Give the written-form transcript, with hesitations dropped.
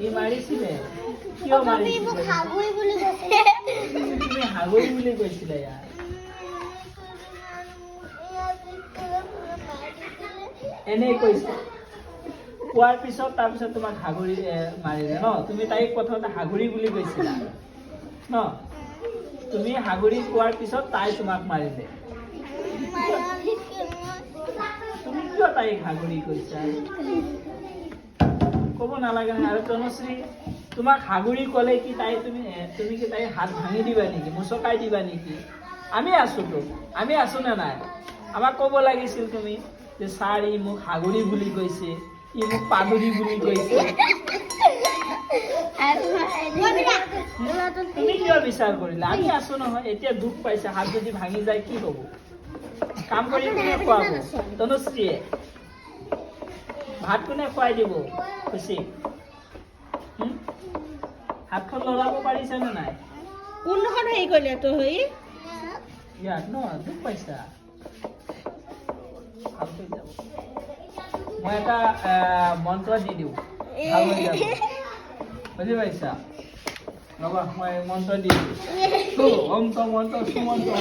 ই মাৰিছিলে? কিয় মাৰিছিলে? হাগুৰি বুলি কৈছে। তুমি হাগৰি বুলি কৈছিলা ইয়াত। এনেই কৈছে। কোৱাৰ পিছত, তাৰপিছত তোমাক হাগুৰি মাৰিলে ন? তুমি তাইক প্ৰথমতে হাগুৰি বুলি কৈছিলা ন? তুমি হাগুৰি কোৱাৰ পিছত তাই তোমাক মাৰিলে। তুমি কিয় তাইক হাগুৰি কৈছা? ক'ব নালাগে নহয়। আৰু তনুশ্ৰী, তোমাক হাগুৰি ক'লে কি তাই তুমি কি তাইক হাত ভাঙি দিবা নেকি? মুচকাই দিবা নেকি? আমি আছোতো, আমি আছো নে নাই? আমাক ক'ব লাগিছিল তুমি যে ছাৰ, ই মোক হাগুৰি বুলি কৈছে, ই মোক পাদুৰি বুলি কৈছে। তুমি কিয় বিচাৰ কৰিলা? আমি আছো নহয়। এতিয়া দুখ পাইছে, হাত যদি ভাঙি যায় কি হ'ব? কাম কৰি কোনে খুৱাব? তনুশ্ৰীয়ে ভাত কোনে খুৱাই দিব? খুচি, হুম? হাতখন লৰাব পাৰিছা নে নাই? কোনডোখৰত হেৰি কৰিলে তোৰ হেৰি? ইয়াত ন দুখ পাইছা? ভাল হৈ যাব। মই এটা মন্ত্ৰ দি দিওঁ, ভাল হৈ যাব। বুজি পাইছা? ৰ'বা, মই মন্ত্ৰ দি দিওঁ। মন্ত্ৰ, মন্ত্ৰ, সুমন্ত্ৰ।